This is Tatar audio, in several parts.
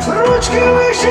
Ручки выше!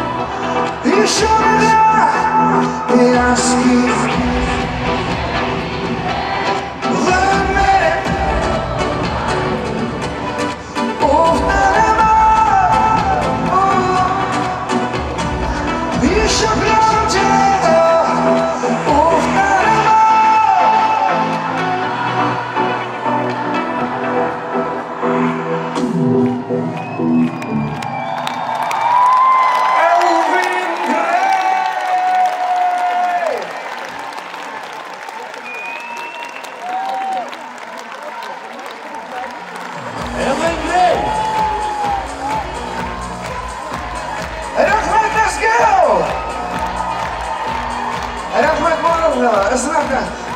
Элвин Грей! Элвин Грей! Рәхмәт, Мәскәү! Рәхмәт, Морозова! Ысынап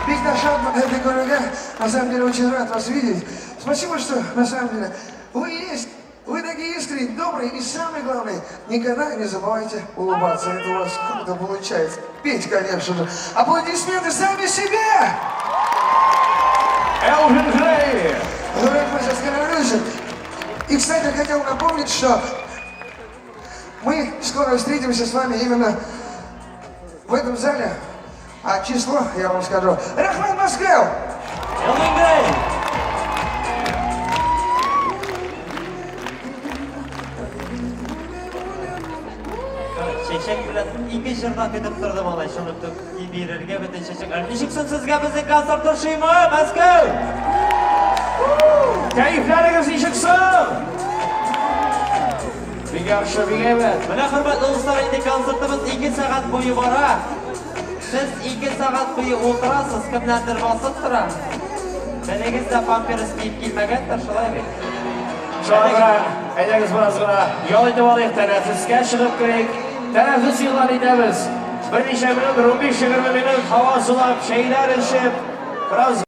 бик тә шатмын это күрергә. На самом деле очень рад вас видеть. Спасибо, что на самом деле вы есть. Вы такие искренние, добрые и, самое главное, никогда не забывайте улыбаться. Это у вас круто получается. Петь, конечно же. Аплодисменты сами себе! Элвин Грей! Рәхмәт, И, кстати, хотел напомнить, что мы скоро встретимся с вами именно в этом зале. А число я вам скажу. Рәхмәт, Мәскәү! Элвин Грей! Чәчәк белән ике җырда көтеп тордым алай, шуны бирергә бөтен чәчәкләр. Ничек соң сезгә безнең концерт ошыймы, Мәскәү? Кәефләрегез ничек соң? Бик яхшы, бик әйбәт. Менә, хөрмәтле дуслар, инде концертыбыз 2 сәгать буе бара. Сез 2 сәгать буе утырасыз, кемнәрдер басып тора. Белегез дә памперс киеп килмәгәндер, шулай бит? Шуңа күрә, әйдәгез, бераз гына ял итеп алыйк, тәнәфескә чыгып керик. Тәнәфес игълан итәбез. Берничә минут, 15-20 минут һава сулап, чәйләр эчеп, бераз